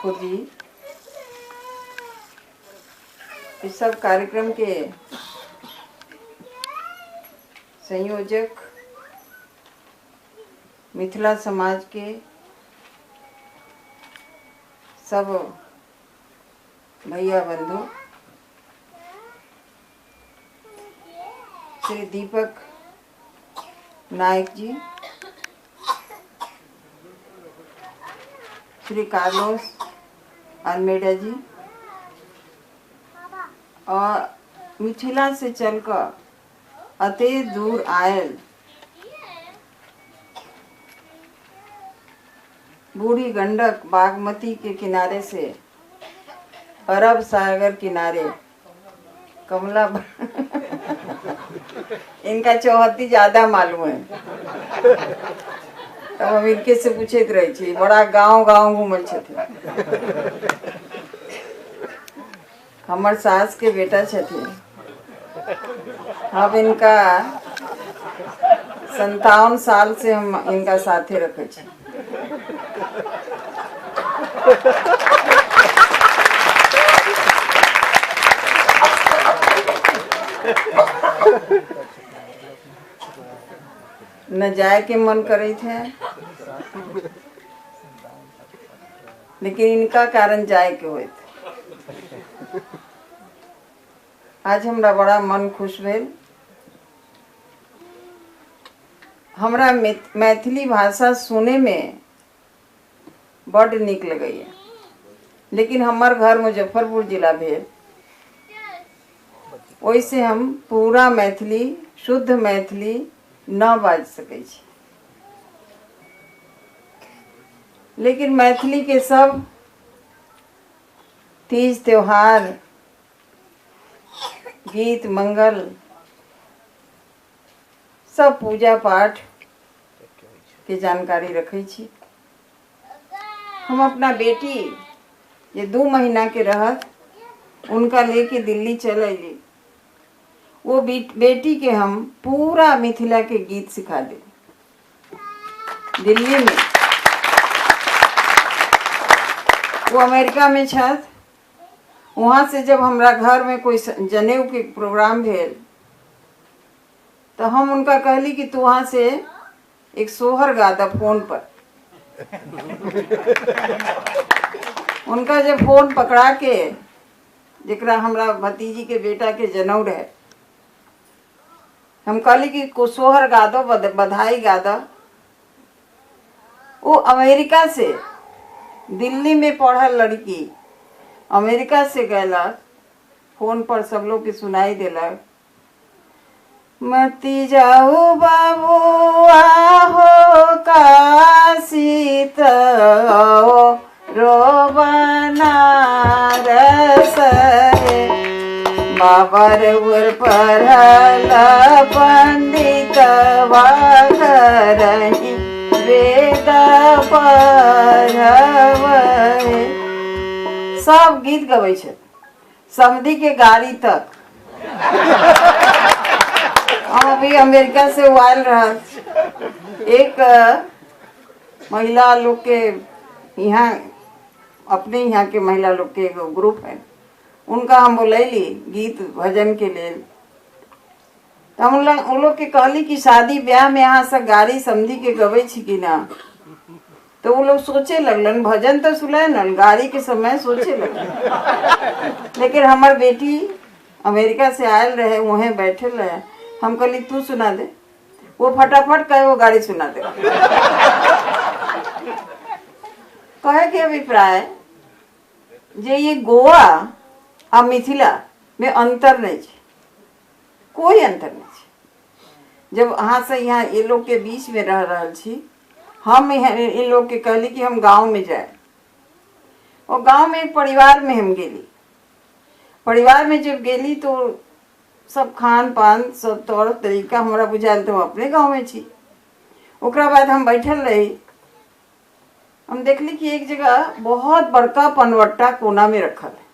ठाकुर जी, इस सब कार्यक्रम के संयोजक मिथिला समाज के सब भैया बंधु, श्री दीपक नायक जी, श्री कार्लोस अल्मेडा जी और मिथिला से चलकर अति दूर आयल बूढ़ी गंडक बागमती के किनारे से अरब सागर किनारे कमला इनका चौहद्दी ज्यादा मालूम है, तब हम इनके से पूछैत रहे छी, बड़ा गांव गांव घूमल छथिन। हमर सास के बेटा छथिन, हम इनका 57 साल से हम इनका साथे रखे छी। न जाए के मन करे थे, लेकिन इनका कारण जाए के होत। आज हमरा बड़ा मन खुश भेल। हमरा मैथिली भाषा सुने में बड नीक लगैया, लेकिन हमर घर मुजफ्फरपुर जिला भेल, ओहिसे हम पूरा मैथिली, शुद्ध मैथिली न बाजि सकै छी। लेकिन मैथिली के सब तीज त्योहार, गीत मंगल, सब पूजा पाठ के जानकारी रखै छी। हम अपना बेटी जे 2 महीना के रहत उनका लेके दिल्ली चल अयली। वो बेटी के हम पूरा मिथिला के गीत सिखा दे दिल्ली में। वो अमेरिका में छथि। वहाँ से जब हमरा घर में कोई जनेऊ के प्रोग्राम भेल तो हम उनका कहली कि तू वहाँ से एक सोहर गा दा फोन पर। उनका जब फोन पकड़ा के, जरा हमरा भतीजी के बेटा के जनऊ रहे, हम कहली कि को सोहर गा दो, बधाई गा दो। वो अमेरिका से दिल्ली में पढ़ल लड़की अमेरिका से गैलक, फोन पर सब लोग के सुनाई देलक, मती जाओ बाबू आहो काशी रो बनारस रे, बाबर उर पढ़ल पंडित करही वेद पढ़वे। सब गीत गबै छथि समधी के गाड़ी तक। हम अभी अमेरिका से आयल रह एक महिला लोग के यहाँ, अपने यहाँ के महिला लोग के एगो ग्रुप है, उनका हम बोलैली गीत भजन के लिए। तो हम उन लोग के कहली कि शादी ब्याह में यहाँ से गाड़ी समझी के गबै छी कि ना, तो वो लोग सोचे लगलन, भजन तो सुनलन, गाड़ी के समय सोचे लगलन। लेकिन हमार बेटी अमेरिका से आयल रहे, वहीं बैठे रहे, हम कहली तू सुना दे, वो फटाफट कहे वो गाड़ी सुना दे। कहे के अभिप्राय जे ये गोवा आ मिथिला में अंतर नहीं है, कोई अंतर नहीं है। जब अहाँ से यहाँ ये लोग के बीच में रह रहा छी, हम इन लोग के कहली कि हम गांव में जाए, और गांव में एक परिवार में हम गेली। परिवार में जब गेली तो सब खान पान सब तौर तरीका हमरा बुझायल तो हम अपने गांव में छी। ओकरा बाद हम बैठल रही, हम देखली कि एक जगह बहुत बड़का पनवट्टा कोना में रखल है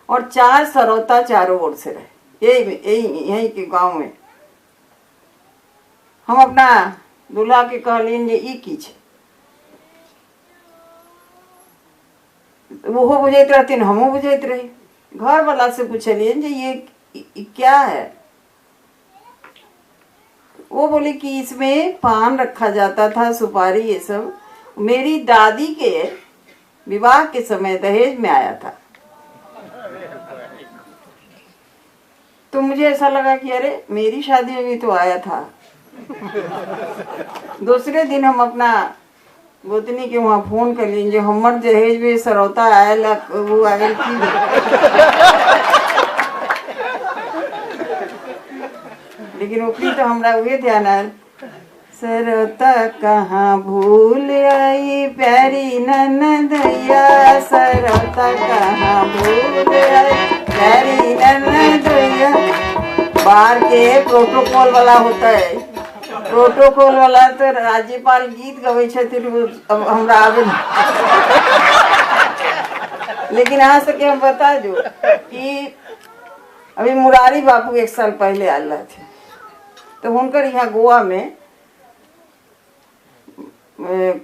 और 4 सरौता चारों ओर से रहे, यही यही के गांव में। हम अपना दूल्हा के कहलियनि जे ई की छै, तऽ ओहो बुझैत रहथिन, हमहूँ बुझैत रही। घरवला से पुछलियनि जे ये ई क्या है? वो बोले कि इसमें पान रखा जाता था, सुपारी ये सब। मेरी दादी के विवाह के समय दहेज में आया था। तो मुझे ऐसा लगा कि अरे मेरी शादी में भी तो आया था। दूसरे दिन हम अपना गोतनी के वहाँ फोन कर लिए, जो हमर दहेज में सरौता आयल वो आयल की। लेकिन ओकरी तो हमरा उहे ध्यान आयल, सरौता कहाँ भूल आई प्यारी ननदैया, सरौता कहाँ भूल आई प्यारी ननदैया। बाहर के प्रोटोकॉल वाला होता है, प्रोटोकॉल वाला तो राज्यपाल गीत गबै छथिन, ओ अब हमरा आबे नहि। लेकिन अहाँ सबके हम बता दू कि अभी मुरारी बापू एक साल पहले आयल रहथिन, तऽ हुनकर यहाँ गोवा में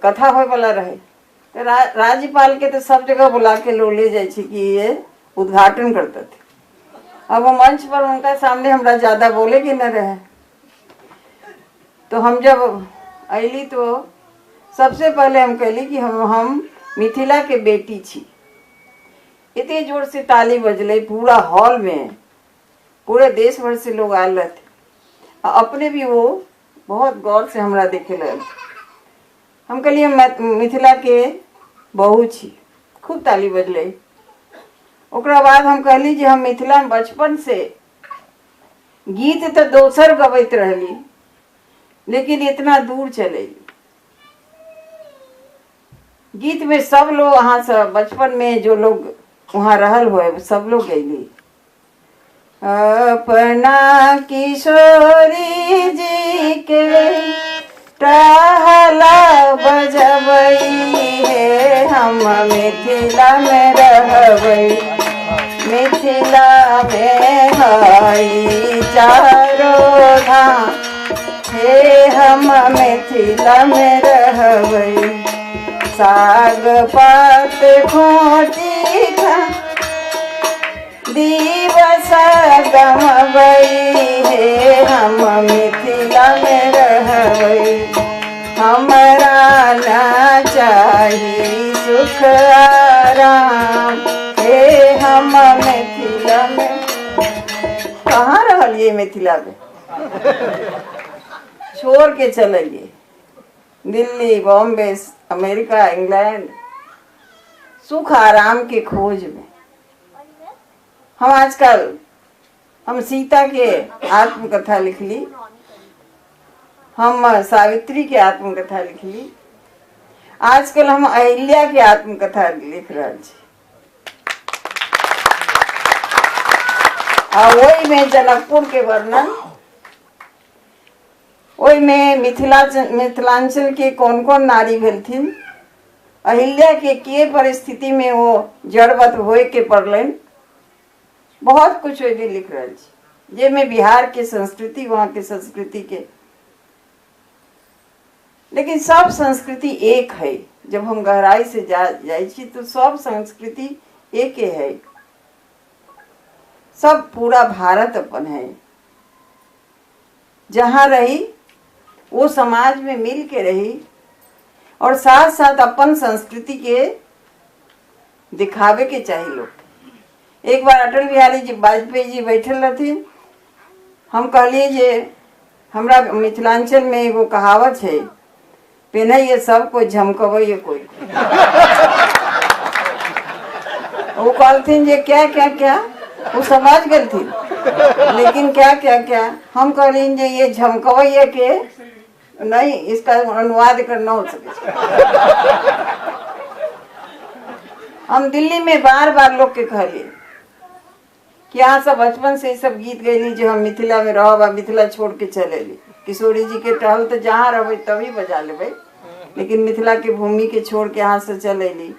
कथा होय वाला रहे, तऽ राज्यपाल के तऽ सब जगह बुला के लोग ले जाइ छै कि ये उद्घाटन करतथि। अब वो मंच पर उनका सामने हमरा ज्यादा बोले के न रहे, तो हम जब अयली तो सबसे पहले हम कहली कि हम मिथिला के बेटी छी। इतने जोर से ताली बजले पूरा हॉल में, पूरे देश भर से लोग आयल रहते, आ अपने भी वो बहुत गौर से हमरा देखे लगल। हम कहलिए हम मिथिला के बहू छी, खूब ताली बजले। ओकरा बाद हम कहली जे हम मिथिला में बचपन से गीत तो दोसर गबैत रहली, लेकिन इतना दूर चले गीत में सब लोग अहाँ सब बचपन में जो लोग वहाँ रहल होए सब लोग गैली। अपना किशोरी जी के टहला बजबई हे, हम मिथिला में रहबै, मिथिला में हई चारो धाम हे, हम मिथिला में रहबै, साग पात खोटी खा दिवस गमबै हे, हम मिथिला में रहबै, हमरा ना चाही सुख आराम हे, हम मिथिला में। कहाँ रहलियै मिथिला में? छोड़ के चललियै दिल्ली, बॉम्बे, अमेरिका, इंग्लैंड, सुख आराम के खोज में। हम आजकल हम सीता के आत्मकथा लिखली, हम सावित्री के आत्मकथा लिखली, आजकल हम अहिल्या के आत्मकथा लिख रहल छी। आ ओहिमे जनकपुर के वर्णन, ओहिमे मिथिला मिथिलांचल के कोन कोन नारी भेलथिन, अहिल्या के के परिस्थिति में वो जड़वत होए के पड़लनि, बहुत कुछ ओहिमे लिख रहल छी, जाहिमे बिहार के संस्कृति, वहाँ के संस्कृति के, लेकिन सब संस्कृति एक है। जब हम गहराई से जाइ छी तो सब संस्कृति एके है, सब पूरा भारत अपन है। जहाँ रही वो समाज में मिल के रही और साथ साथ अपन संस्कृति के दिखावे के चाहिए लोग। एक बार अटल बिहारी जी वाजपेयी जी बैठल रहथिन, हम कहलिए जे हमरा मिथिलांचल में एगो कहावत है, पेन्हैये सब कोई झमकबैये कोई। वो कहलथिन जे क्या क्या क्या, वो समझ गेलथिन, लेकिन क्या क्या क्या। हम कहलिन जे ये झमकबैये के नहीं, इसका अनुवाद करना हो सके। हम दिल्ली में बार बार लोग के कहलिए कि अहाँ सब बचपन से ई सब गीत गैली जे हम मिथिला में रहब आ मिथिला छोड़ के चल एली। किशोरी जी के टहल तो जहाँ रहबै तभी बजा लेबै, लेकिन मिथिला के भूमि के छोड़ के अहाँ से चल एली।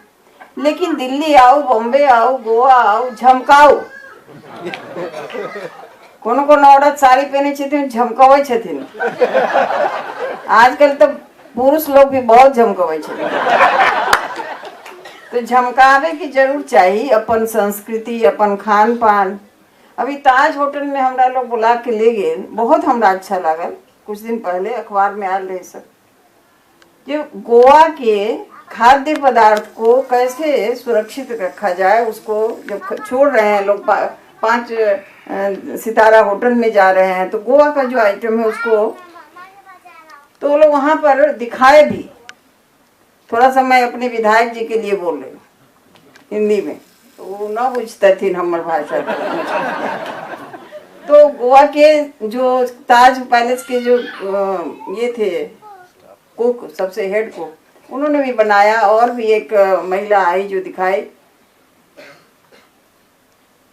लेकिन दिल्ली आउ, बॉम्बे आउ, गोवा आउ, झमकाउ। कोनो कोनो औरत साड़ी पहने छथिन, झमकबै छथिन। आजकल तो पुरुष लोग भी बहुत झमकबै छथिन। तो झमकावे के जरूर चाही अपन संस्कृति, अपन खान पान। अभी ताज होटल में हमरा लोग बुला के ले गए, बहुत हमरा अच्छा लागल। कुछ दिन पहले अखबार में आयल रहे सब जो गोवा के खाद्य पदार्थ को कैसे सुरक्षित रखा जाए, उसको जब छोड़ रहे हैं लोग, 5 सितारा होटल में जा रहे हैं, तो गोवा का जो आइटम है उसको तो वो लोग वहाँ पर दिखाए भी। थोड़ा सा मैं अपने विधायक जी के लिए बोल रही हूँ हिंदी में, तो वो न बुझतथिन हमर भाषा। तो गोवा के जो ताज पैलेस के जो ये थे कुक, सबसे हेड कुक, उन्होंने भी बनाया, और भी एक महिला आई जो दिखाई।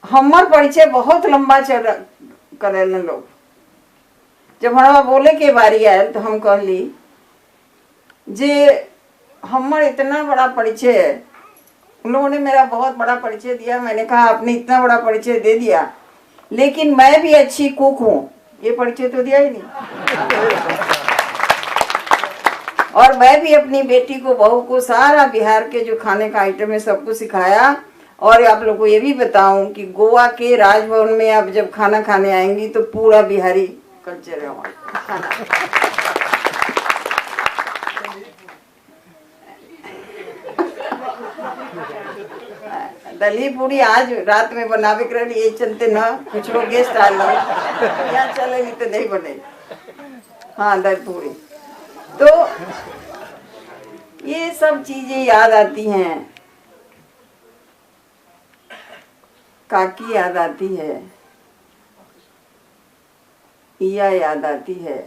हमर परिचय बहुत लंबा चौड़ा करेलन लोग। जब हमरा बोले के बारी आयल तो हम कहली जे हमर इतना बड़ा परिचय है, उन लोगों ने मेरा बहुत बड़ा परिचय दिया। मैंने कहा आपने इतना बड़ा परिचय दे दिया, लेकिन मैं भी अच्छी कुक हूँ, ये परिचय तो दिया ही नहीं। और मैं भी अपनी बेटी को, बहू को सारा बिहार के जो खाने का आइटम है सबको सिखाया। और आप लोग को ये भी बताऊं कि गोवा के राजभवन में आप जब खाना खाने आएंगी तो पूरा बिहारी कल्चर है वहाँ खाना। दही पूरी आज रात में बनावे के रही, ये चलते ना कुछ लोग गेस्ट आए यहाँ चले नहीं तो नहीं बने। हाँ, दही पूरी। तो ये सब चीजें याद आती हैं, काकी याद आती है, ईया याद आती है,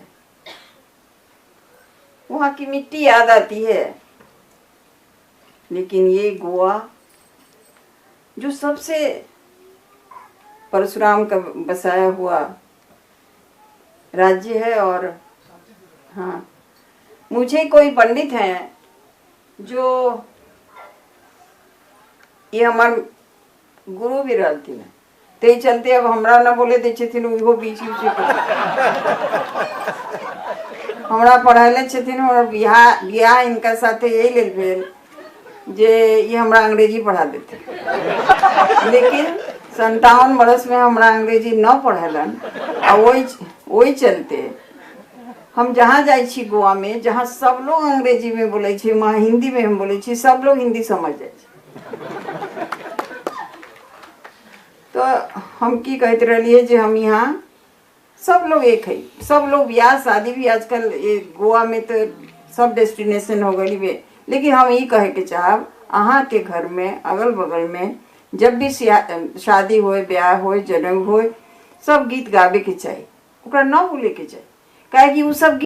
वहाँ की मिट्टी याद आती है। लेकिन ये गोवा जो सबसे परशुराम का बसाया हुआ राज्य है, और हाँ, मुझे कोई पंडित हैं जो ये हमार गुरु भी रहती हैं, ते चलते अब हमरा न बोले दे छथिन, उहो बीच बीच हमरा पढ़ाले छथिन। और बियाह इनका साथे यही लेल भेल जे ये हमरा अंग्रेजी पढ़ा देते, लेकिन 57 बरस में हमरा अंग्रेजी न पढ़ेलन। आ वही चलते हम जहाँ जाइ छी गोवा में, जहाँ सब लोग अंग्रेजी में बोलै छै, वहाँ हिंदी में हम बोलै छी, सब लोग हिंदी समझ जाइ छै। तो हम की कहते रहिए जे हम यहाँ सब लोग एक है, सब लोग ब्याह शादी भी आजकल ये गोवा में तो सब डेस्टिनेशन हो गई है। लेकिन हम ये कहे के चाहब, अहाँ के घर में अगल बगल में जब भी शादी होए, ब्याह होए, जन्म होए, सब गीत गावे के चाही, ओकरा न भूले के चाही, काहे कि उ सब